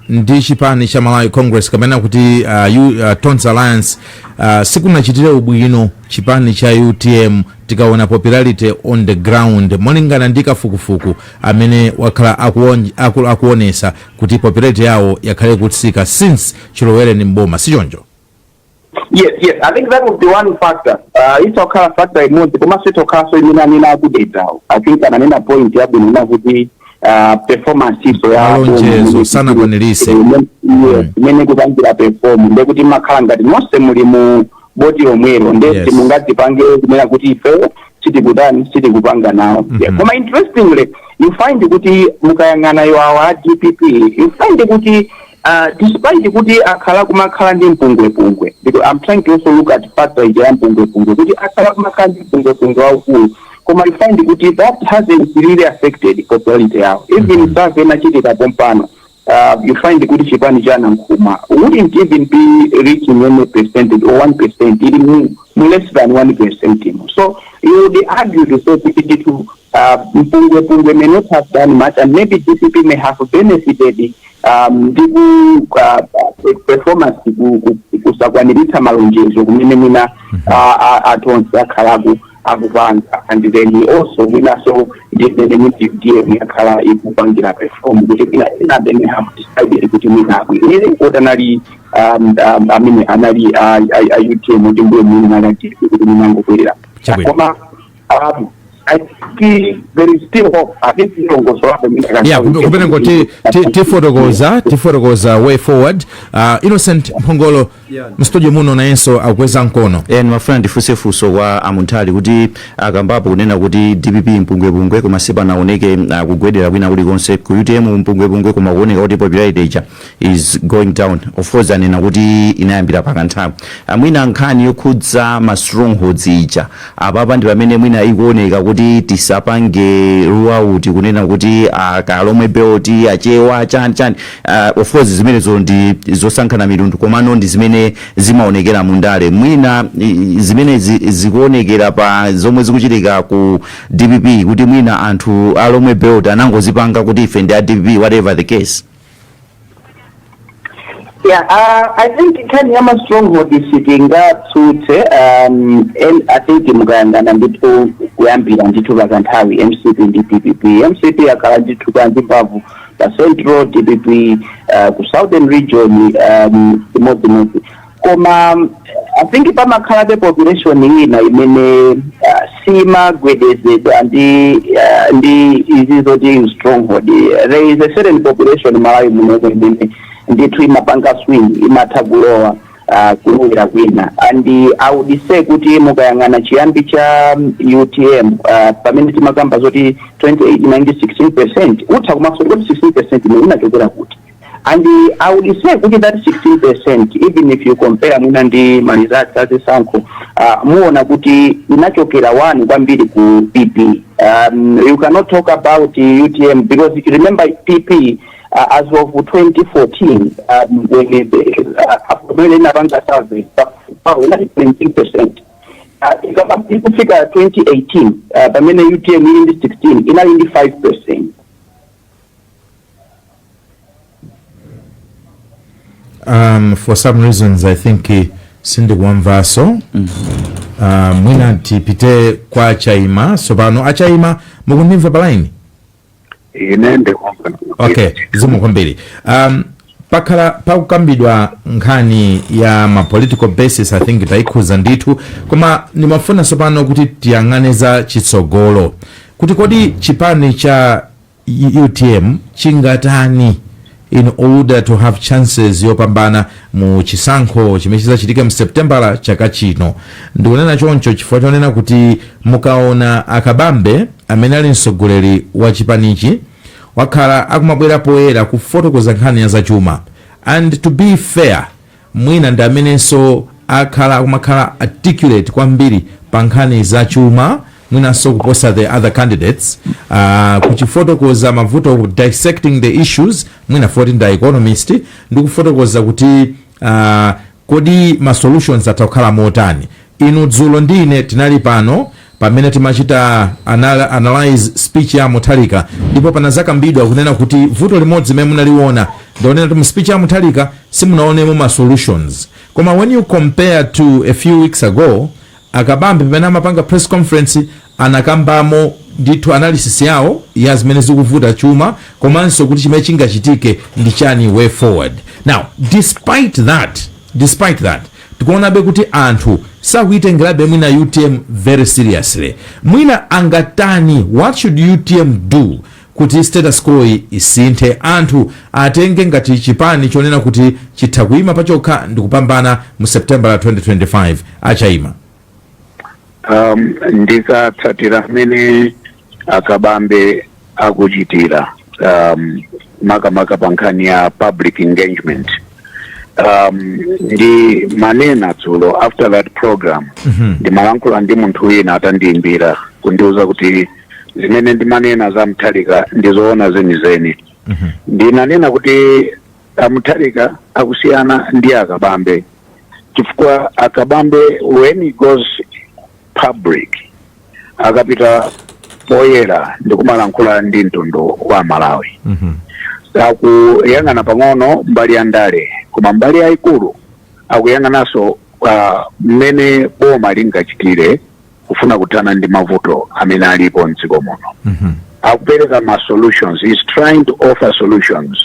ndi chipani cha Malawi Congress kapena kuti Tonse Alliance sikunachitire ubwino chipani cha UTM, tikaona popularity on the ground molingana ndi kafukufuku amene wakhala akuonesa kuti popularity yawo yakhale kutsika since chilowereni mboma, sichoncho? Yes, I think that would be one factor. Itokhala factor imodzi, komanso itokhalanso imene anena akudedzawo. I think ananena point yabwino ina kuti performance iso ya Malonjezo sanakwanirise. Yes, imene kupangira perform, ndekuti makhala ngati nonse muli mu boti lomwelo, nde mungadzipange kumena kuti ife sitikutani, sitikupanga nawo. Yeah. Koma interestingly, you find kuti mukayang'ana iwawa a DPP, you find kuti despite kuti akhala kumakhala ndi mpungwepungwe, because I'm trying to also look at factor ija ya mpungwepungwe, kuti akhala kumakhala ndi mpungwepungwe waukulu, koma you find kuti that hasn't really affected popularity yawo. Even survey inachitika pompano, you find kuti chipani cha Nankhumwa wouldn't even be reaching any percentage or 1%, ili mu less than 1% imo. So you would argue to say kuti ndithu mpungwepungwe may not have done much, and maybe DPP may have benefited ndi ku performance kusakwaniritsa malonjezo kumene mwina anthu onse akhala akupanga, and then also mwinaso ndimene UTM yakhala ikupangira perform, kuti mwina ena they may have decided kuti mwina abwerere kuti anali amene anali a UTM, kuti mbuye mwina anali a DPP, kuti mwina angobwerera. Chabwino. Koma I think there is still hope. I think ilongoso. Yeah, kumeneko tifotokoza way forward. Innocent Mphongolo mstudio muno nayenso akukweza mkono. Ndimafuna ndifunse funso kwa amunthali kuti akambapo kunena kuti DPP mpungwepungwe, koma sipanaoneke kugwedera kwina kulikonse. Ku UTM mpungwepungwe, koma kuoneka kuti popularity ija is going down. Of course anena kuti inayambira pakanthawi. Mwina nkhani yokhudza ma strongholds ija apapa ndi pamene mwina ikuoneka kuti tisapange rule out kunena kuti akalomwe belt, Achewa, chani chani. Of course zimenezo ndi zosankhana mitundu, komano ndi zimene zimaonekera mundale. Mwina zimene zikuonekera pa zomwe zikuchitika ku DPP, kuti mwina anthu alomwe belt anangozipanga kuti ife ndi a DPP, whatever the case. Yeah, I think nkhani ya ma stronghold sitingatsutse. And I think mukayang'ana ndithu kuyambira ndithu pakanthawi, MCP ndi DPP, MCP yakhala ndithu kandi mphamvu pa Central, DPP ku Southern Region imodzimodzi. Koma I think pamakhalabe population ina imene simagwedezedwa ndi izi zoti stronghold. There is a certain population Malawi muno imene ndithu imapanga swing, imatha kulowa kulowera kwina. And I would say kuti mukayang'ana chiyambi cha UTM, pamene timakamba zoti 2018 16%, utha kumaso kuti 16% imene inachokera kuti? And I would say kuti that 16%, even if you compare mwina ndi ma results azisankho, muona kuti inachokera one kwambiri ku PP. You cannot talk about UTM because remember PP, as of 2014, when pamene inapanga survey, inali 17%. Ikufika 2018, pamene UTM ili ndi 16, inali ndi 5%. For some reasons I think sindikuwamvaso. Mwina tipite kwa Chaima sopano. Achaima, mukundimva pa line? Ine ndikumva. Okay, zikomo kwambiri. Pakhala pakukambidwa nkhani ya ma political basis, I think tayikhuza ndithu, koma ndimafuna sopano kuti tiyang'ane za chitsogolo, kuti kodi chipani cha UTM chingatani in order to have chances yopambana mu chisankho chimene chizachitika mu Septembala chaka chino? Ndikunena choncho chifukwa chonena kuti mukaona Akabambe amene ali mtsogoleri wa chipanichi wakhala akumabwera poyera kufotokoza nkhani ya zachuma, and to be fair, mwina ndi amenenso akhala akumakhala articulate kwambiri pa nkhani zachuma, mwinanso kuposa the other candidates, kuchifotokoza mavuto, dissecting the issues, mwina poti ndi economist, ndi kufotokoza kuti kodi ma solutions atha kukhala motani. Inu dzulo ndine tinali pano pamene timachita analyze speech ya Mutharika, ndipo panazakambidwa kunena kuti vuto limodzi limene munaliona ndionena kuti mu speech ya Mutharika simunaonemo ma solutions. Koma when you compare to a few weeks ago, Akabambe pamene amapanga press conference anakambamo ndithu analysis yawo ya zimene zikuvuta chuma, komanso kuti chimene chingachitike ndi chani, way forward. Now, despite that, tikuonabe kuti anthu sakuitengerabe mwina UTM very seriously. Mwina angatani? What should UTM do kuti status quo isinthe, anthu atenge ngati chipani chonena kuti chitha kuyima pachokha ndi kupambana mu September 2025, Achaima? Ndikatsatira mmene Akabambe akuchitira, makamaka pa nkhani ya public engagement, ndi manena dzulo after that program, ndimalankhula ndi munthu wina atandiyimbira kundiuza kuti zimene ndimanena za Mutharika ndizoona zenizeni. Ndinanena kuti Amutharika akusiyana ndi Akabambe chifukwa Akabambe, when he goes public, akapita poyera ndikumalankhula ndi mtundu wa Malawi, akuyang'ana pang'ono mbali ya ndale, koma mbali yayikulu akuyang'ananso mmene boma lingachitire kufuna kuthana ndi mavuto amene alipo mdziko muno. Akupereka ma solutions. He's trying to offer solutions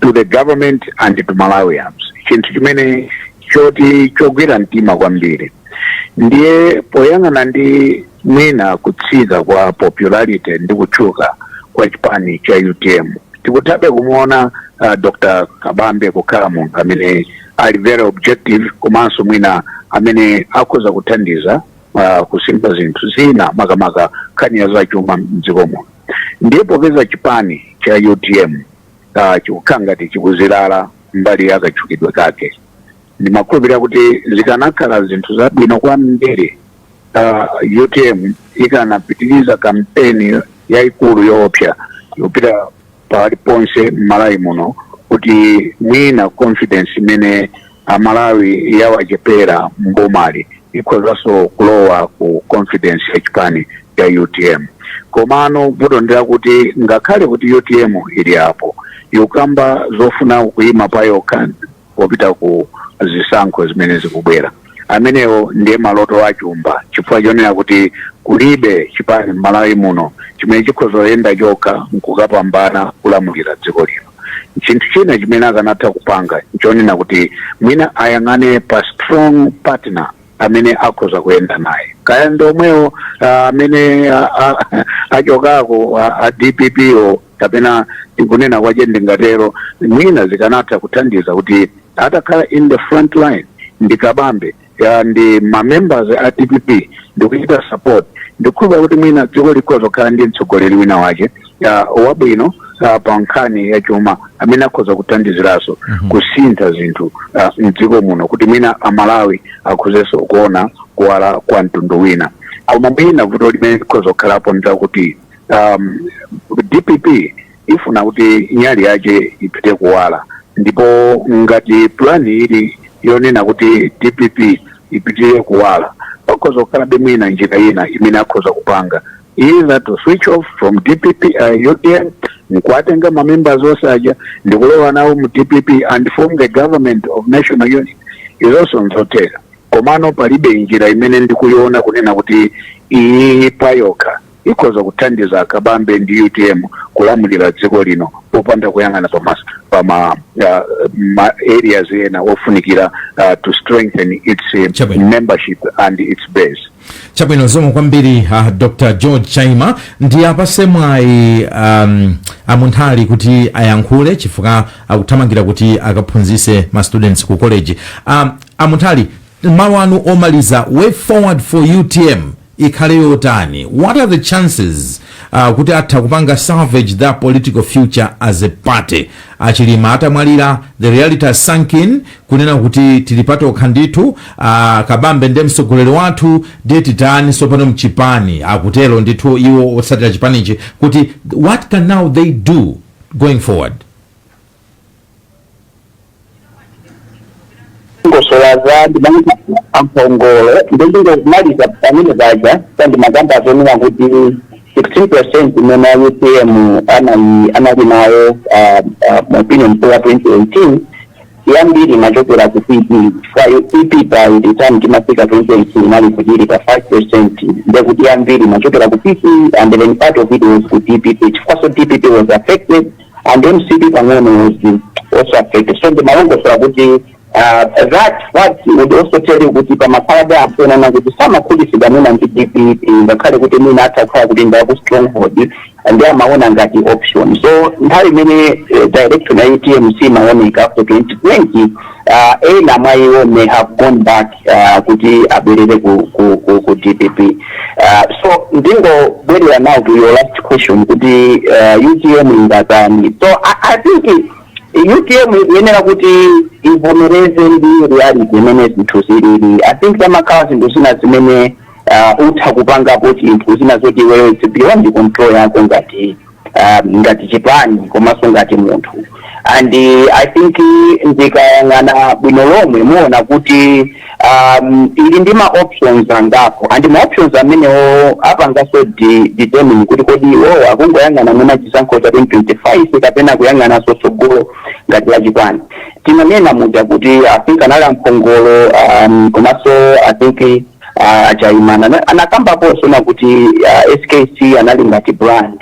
to the government and to Malawians, chinthu chimene choti chogwira mtima kwambiri. Ndiye poyang'ana ndi mwina kutsika kwa popularity ndi kutchuka kwa chipani cha UTM, tikuthabe kumuona Dr Kabambe kukhala munthu amene ali very objective, komanso mwina amene akhoza kuthandiza kusintha zinthu zina, makamaka nkhani ya zachuma mdziko muno. Ndiye popeza chipani cha UTM chikukhala ngati chikuzilala mbali ya katchukidwe kake, ndimakhulupirira kuti zikanakhala zinthu zabwino kwambiri UTM ikanapitiriza kampeni yayikulu yoopsa yopita paliponse m'Malawi muno, kuti mwina confidence imene Amalawi yawachepera mbomali ikhozanso kulowa ku confidence ya chipani cha UTM. Komano vuto ndilakuti ngakhale kuti UTM ili apo yukamba zofuna kuyima payokha popita ku zisankho zimene zikubwera, amenewo ndiye maloto achumba, chifukwa chonena kuti kulibe chipani m'Malawi muno chimene chikhoza kuyenda chokha nkukapambana kulamulira dziko lino. Chinthu china chimene akanatha kupanga nchonena kuti mwina ayang'ane pa strong partner amene akhoza kuyenda naye, kaya ndi omwewo amene achokako a DPP o kapena tikunena kwache ndingatero, mwina zikanatha kuthandiza kuti atakhala in the front line ndi Kabambe ya ndi ma members a DPP ndikuchita support, ndikukhulupira kuti mwina dziko likhoza kukhala ndi mtsogoleri wina wache ya wabwino pa nkhani ya chuma amene akhoza kuthandiziranso kusintha zinthu mdziko muno, kuti mwina Amalawi akhozenso kuona kuwala kwa mtundu wina. Koma mwina vuto limene likhoza kukhalapo ndakuti DPP ifuna kuti nyali yache ipite kuwala, ndipo ngati plan ili yonena kuti DPP ipitire kuwala, pakhoza kukhalabe mwina njira ina imene akhoza kupanga, either to switch off from DPP, UTM, nkuwatenga ma members onse aja ndikulowa nawo mu DPP and form the government of national unity. Izonso nzotheka, komano palibe njira imene ndikuiona kunena kuti iyi payokha ikhoza kuthandiza Kabambe ndi UTM kulamulira dziko lino popanda kuyang'ana pama ma areas ena ofunikira to strengthen its Chabwino. membership and its base. Chabwino, zikomo kwambiri, Dr George Chaima. Ndi apase mwayi amunthali kuti ayankhule chifukwa akuthamangira kuti akaphunzise ma students ku college. Amunthali, mawu anu omaliza, way forward for UTM ikhale yotani? What are the chances kuti atha kupanga salvage their political future as a party? Achilima atamwalira, the reality has sunk in kunena kuti tili patokha ndithu. Kabambe ndiye mtsogoleri wathu, ndiye titani sopano mchipani? Akutero ndithu iwo otsatira chipanichi kuti what can now they do going forward? Ngosolaza ndimanga amphongolo, ndingomaliza pamene paja pandimakamba zonena kuti 16% imene UTM anali nayo opinion poll ya 2018, yambiri imachokera ku PP, chifukwa PP by the time timafika 2018 inali kuti ili pa 5%. Ndekuti yambiri imachokera ku PP and then part of it was ku DPP, chifukwa so DPP was affected and MCP pang'ono was also affected. So ndimalongosola kuti that would also tell you kuti pamakhalabe anthu enana kuti samakhutitsidwa mwina ndi DPP, ngakhale kuti mwina atha kukhala kuti ndaku stronghold, ndi amaona ngati option. So nthawi imene direction ya UTM simaoneka after 2020, ena mwa iwo may have gone back kuti abwerere ku DPP. So ndingobwerera now to your last question kuti UTM ingatani. So I think UTM ikuyenera kuti ivomereze ndi reality imene zinthu zilili. I think pamakhala zinthu zina zimene utha kupangapo chinthu, zina zoti iweyo it's beyond control yako ngati chipani komanso ngati munthu. And I think ndikayang'ana bwino lomwe muona kuti ili ndi ma options angapo, and ma options amenewo apanganso determine kuti kodi iwowo akungoyang'ana mwina chisankho cha 2025 kapena kuyang'ananso tsogolo ngati la chipani. Tinanena muja kuti I think anali amphongolo komanso I think Chaimana anakambaponso na kuti SKC anali ngati brand.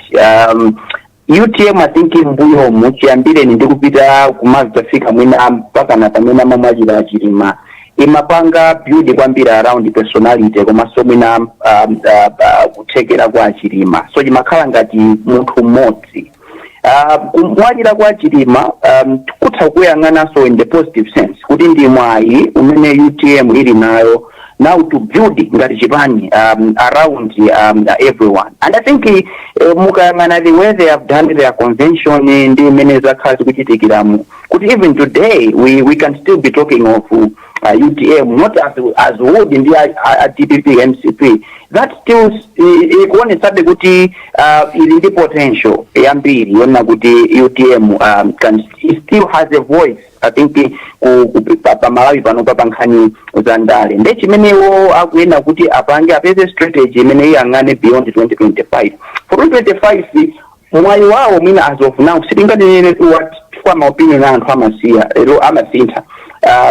UTM, I think mbuyomu chiyambireni ndi kupita kumadzafika mwina mpaka na pamene amamwalira Achilima, imapanga build kwambiri around personality komanso mwina kuthekera kwa Achilima, so chimakhala ngati munthu mmodzi. Kumwalira kwa Chilima kutha kuyang'ananso in the positive sense kuti ndi mwayi umene UTM ili nayo now to build ngati chipani around everyone. And I think mukayang'ana the way they have done their convention ndi imene zakhala zikuchitikiramu, kuti even today we can still be talking of UTM not as would ndi a DPP, MCP. That still ikuonetsabe kuti ili ndi potential yambiri yona kuti UTM can still has a voice, I think, ku pa Malawi pano pa nkhani za ndale. Nde chimenewo akuyena kuti apange, apeze strategy imene iyang'ane beyond 2025. For 2025, mwayi wawo mwina as of now sitinganenere what, chifukwa ma opinion a anthu amasiya lero amasintha.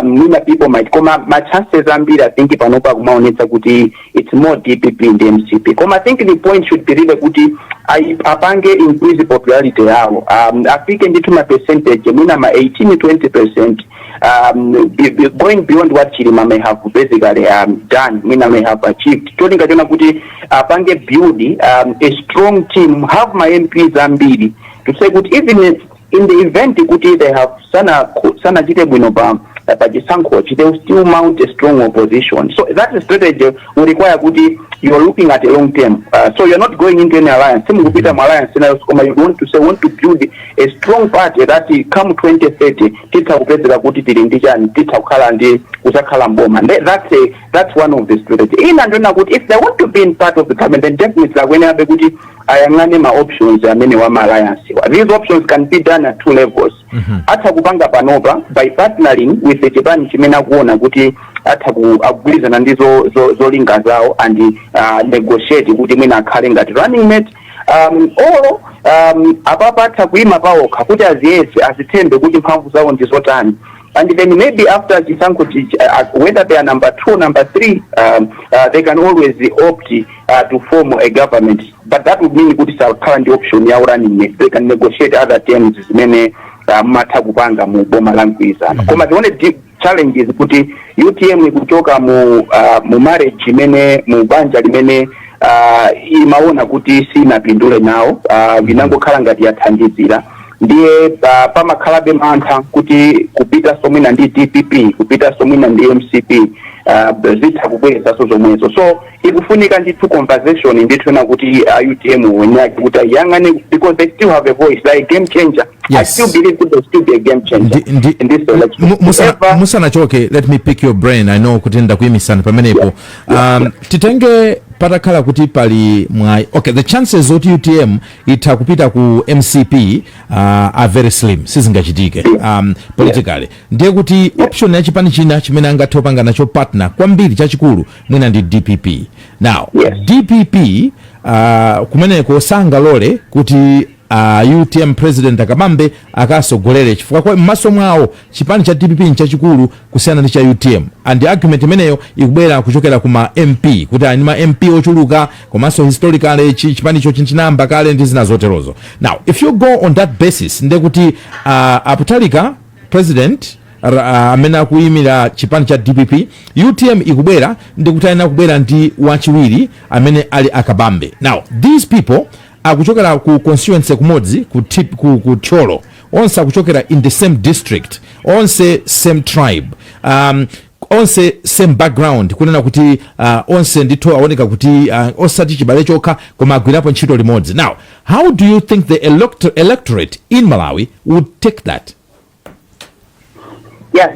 Mwina people might, koma ma chances ambiri, I think, panopa kumaonetsa kuti it's more DPP ndi MCP. Koma I think the point should be really kuti apange increase popularity yawo, afike ndithu ma percentage mwina ma 18 20%, going beyond what Chilima may have basically done, mwina may have achieved. Cholinga chona kuti apange build a strong team, have ma MPs ambiri, to say kuti even in the event kuti they have sana sanachite bwino pa chisankhochi, they will still mount a strong opposition. So that strategy will require kuti you're looking at a long term. So you're not going into any alliance, simukupita mu alliance nayo, koma you want to say, want to build a strong party that come 2030 titha kupezeka kuti tili ndi chani, titha kukhala ndi kuzakhala mboma. That's one of the strategy. Ina ndiona kuti if they want to be in part of the government, then definitely akuyenabe kuti ayang'ane ma options amene wa ma alliance. These options can be done at two levels. Atha kupanga panopa by partnering with the chipani chimene akuona kuti atha akugwirizana ndi zolinga zawo and negotiate kuti mwina akhale ngati running mate, or apapa atha kuima pawokha kuti aziyese, azithembe kuti mphamvu zawo ndi zotani, and then maybe after chisankho whether they are number two, number three, they can always opt to form a government, but that would mean kuti sakhala ndi option ya running mate. They can negotiate other terms zimene mumatha kupanga mu boma la mgwirizano. Koma the only challenge is kuti UTM ikuchoka mu marriage imene, mu banja limene imaona kuti sinapindule nawo, inangokhala ngati yathandizira. Ndiye pamakhalabe mantha kuti kupita mwina ndi DPP, kupita mwina ndi MCP, zitha kubwerezaso zomwezo. So ikufunika ndithu conversation ndithu na kuti UTM wenyake kuti ayang'ane, because they still have a voice like game changer. I still believe kuti they still be a game changer in this election. Musanachoke, let me pick your brain. I know kuti ndakuyimisani pamenepo. Titenge patakhala kuti pali mwayi, okay, the chances zoti UTM itha kupita ku MCP are very slim, sizingachitike politically. Ndiye kuti option ya chipani china chimene angathe kupanga nacho partner kwambiri chachikulu mwina ndi DPP. Now, DPP kumeneko sangalole kuti UTM president Akabambe akasogolere, chifukwa kwa m'maso mwawo chipani cha DPP nchachikulu kusiyana ndi cha UTM, and the argument imeneyo ikubwera kuchokera kuma MP kuti ali ma MP ochuluka, komanso historically chipanicho chinamba kale ndi zina zoterozo. Now, if you go on that basis, ndiye kuti a Mutharika president amene akuyimira chipani cha DPP, UTM ikubwera ndikuti ayina kubwera ndi wachiwiri amene ali Akabambe. Now, these people akuchokera ku constituency kumodzi, ku Thyolo. Onse akuchokera in the same district, onse same tribe, onse same background, kunena kuti onse ndithu aoneka kuti osati chibale chokha koma agwirapo ntchito limodzi. Now, how do you think the electorate in Malawi would take that? Yes,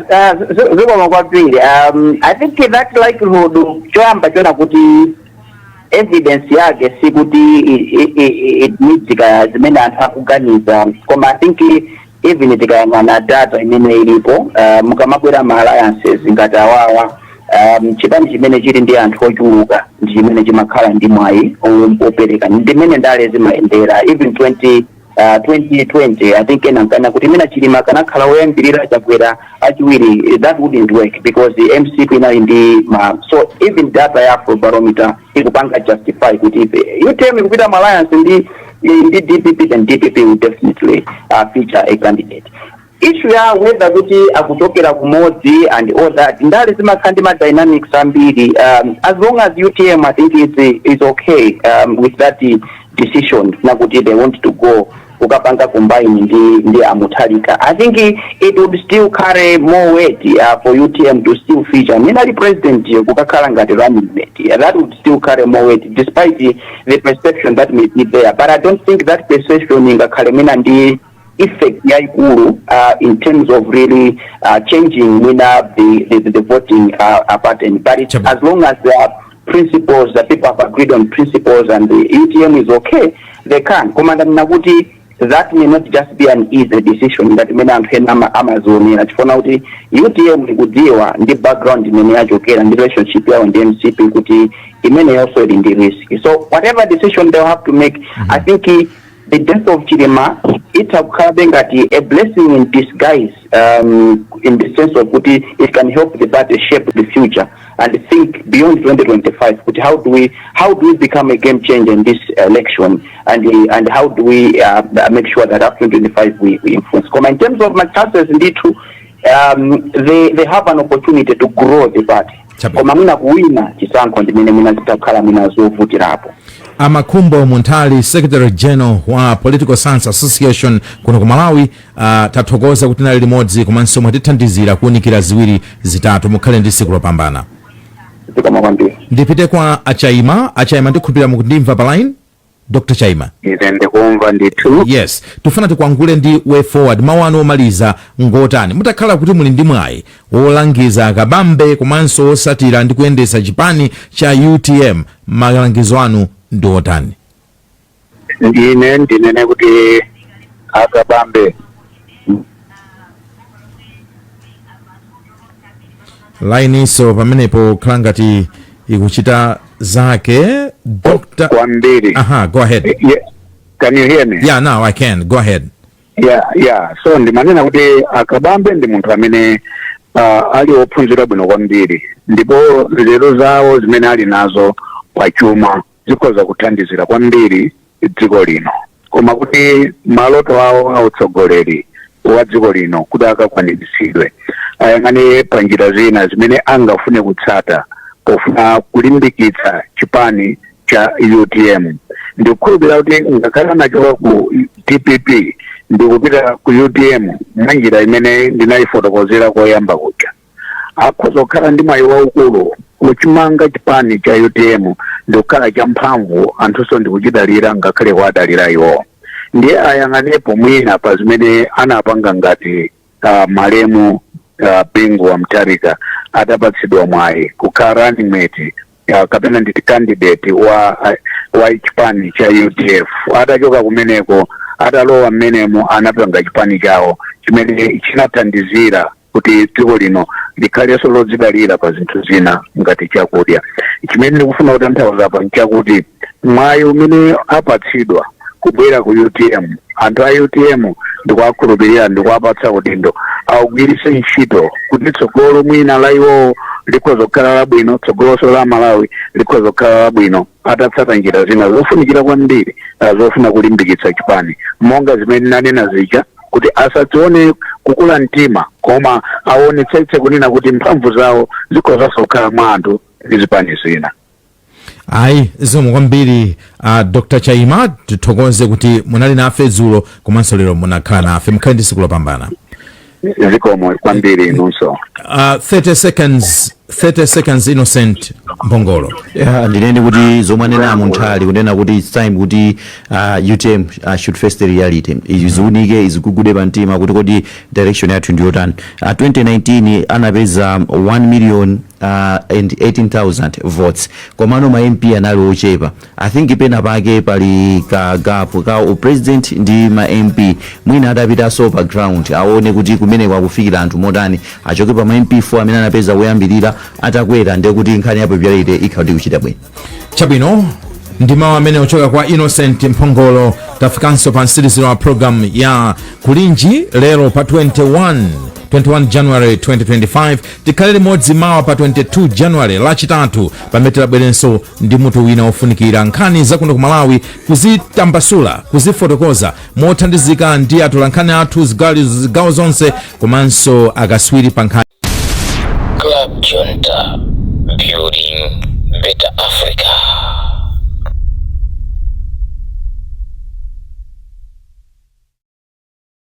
zikoma kwambiri. I think that likelihood, choyamba chona kuti evidence yake sikuti it needs ka zimene anthu akuganiza, koma I think even tikayang'ana data imene ilipo, mukamabwera ma alliances ngati awawa, chipani chimene chili ndi anthu ochuluka ndi chimene chimakhala ndi mwayi opereka. Ndimene ndale zimayendera. Even 2020, I think ena nkana kuti mina Chilima kanakhala woyambirira, Chakwera achiwiri, that wouldn't work because the MCP inali ndi ma, so even data ya Afrobarometer ikupanga justify kuti ife UTM ikupita mu alliance ndi DPP, then DPP will definitely feature a candidate. Issue ya whether kuti akuchokera kumodzi and all that, ndale zimakhala ndi ma dynamics ambiri. As long as UTM, I think, is okay with that decision nakuti they want to go kukapanga combine ndi a Mutharika, I think it would still carry more weight for UTM to still feature amene ali president kukakhala ngati running mate. Yeah, that would still carry more weight despite the perception that may be there, but I don't think that perception ingakhale mwina ndi effect yayikulu in terms of really changing mwina the voting pattern. But it's, as long as there are principles that people have agreed on, principles, and the UTM is okay, they can. Koma ndanena kuti that may not just be an easy decision ngati mene anthu ena amazionera, chifuna kuti UTM ikudziwa ndi background imene yachokera ndi relationship yawo ndi MCP kuti imene yonso ili ndi risk. So whatever decision they'll have to make, I think the death of Chilima, Itha kukhalabe ngati a blessing in disguise, in the sense of kuti it can help the party shape the future and think beyond 2025, kuti how do we become a game changer in this election and how do we make sure that after 2025 we influence. Koma in terms of my chances, ndithu they have an opportunity to grow the party. Koma mwina kuwina chisankho ndimene mwina zitakhala mwina zovutirapo. Amakhumbo Munthali, Secretary General wa Political Science Association kuno ku Malawi, tathokoza kuti nali limodzi komanso mwatithandizira kuwunikira ziwiri zitatu. Mukhale ndi tsiku lopambana. Zikomo kwambiri. Ndipite kwa Achaima. Achaima, ndikhulupirira mukundimva pa line, Dr Chaima? Ine ndikumva ndithu. Yes, tifuna tikwangule ndi way forward. Mawu anu omaliza ngotani, mutakhala kuti muli ndi mwayi wolangiza Akabambe komanso wosatira ndi kuyendetsa chipani cha UTM? Malangizo anu ndi otani? Ine ndinene kuti Akabambe Line-inso pamenepo khala ngati ikuchita zake, Dr. Kwambiri. Aha, go ahead. Yeah. Can you hear me? Yeah, now I can. Go ahead. Yeah, so ndimanena kuti Akabambe ndi munthu amene ali wophunzira bwino kwambiri, ndipo nzeru zawo zimene ali nazo pachuma zikhoza kuthandizira kwambiri dziko lino. Koma kuti maloto awo autsogoleri wa dziko lino kuti akakwaniritsidwe, ayang'ane pa njira zina zimene angafune kutsata pofuna kulimbikitsa chipani cha UTM. Ndikukhulupirira kuti ngakhale anachoka ku DPP ndikupita ku UTM mwa njira imene ndinayifotokozera koyamba kuja, akhoza kukhala ndi mwayi waukulu kuchimanga chipani cha UTM ndikukhala champhamvu, anthunso ndikuchidalira ngakhale kuadalira iwo. Ndiye ayang'anepo mwina pa zimene anapanga ngati malemu Bingu wa Mutharika atapatsidwa mwayi kukhala running mate, kapena nditi candidate wa chipani cha UDF. Atachoka kumeneko, atalowa mmenemo, anapanga chipani chawo chimene chinathandizira kuti dziko lino likhalenso lodzidalira pa zinthu zina ngati chakudya. Chimene ndikufuna kutanthauza pa nchakuti mwayi umene apatsidwa kubwera ku UTM, anthu a UTM ndikuwakhulupirira, ndikuwapatsa udindo, awugwiritse ntchito kuti tsogolo mwina la iwowo likhoza kukhala labwino, tsogolonso la Malawi likhoza kukhala labwino, atatsata njira zina zofunikira kwambiri zofuna kulimbikitsa chipani, monga zimene nanena zija, kuti asadzione kukula mtima, koma aonetsetse kunena kuti mphamvu zawo zikhozanso kukhala mwa anthu ndi zipani zina. Ayi, zikomo kwambiri, Dr Chaima. Tithokoze kuti munali nafe dzulo komanso lero munakhala nafe. Mukhale ndi tsiku lopambana. Zikomo kwambiri inunso. 30 seconds, 30 seconds, Innocent Mphongolo. Yeah, ndinene kuti zomwe anena Munthali, kunena kuti it's time kuti UTM should face the reality, iziunike, izigugude pa mtima kuti kodi direction yathu ndiyotani. 2019 anapeza 1 million and 18,000 votes, komano ma MP anali ochepa. I think pena pake pali ka gap ka upresident ndi ma MP. Mwina adapitanso pa ground, aone kuti kumene kwakufikira anthu motani, achoke pa ma MP 4 amene anapeza kuyambirira, atakwera ndiye kuti nkhani ya popularity ikhala kuti kuchita bwino. Chabwino, ndi mawu amene ochoka kwa Innocent Mphongolo tafikanso pa mtsiriziro wa program ya Kulinji lero pa 21 January 2025. Tikhale limodzi mawa pa 22 January, Lachitatu, pamene tilabwerenso ndi mutu wina wofunikira, nkhani zakuno ku Malawi kuzitambasula, kuzifotokoza mothandizika ndi atolankhani athu zigawo zonse komanso akaswiri pa nkhani. Club Junta, building better Africa.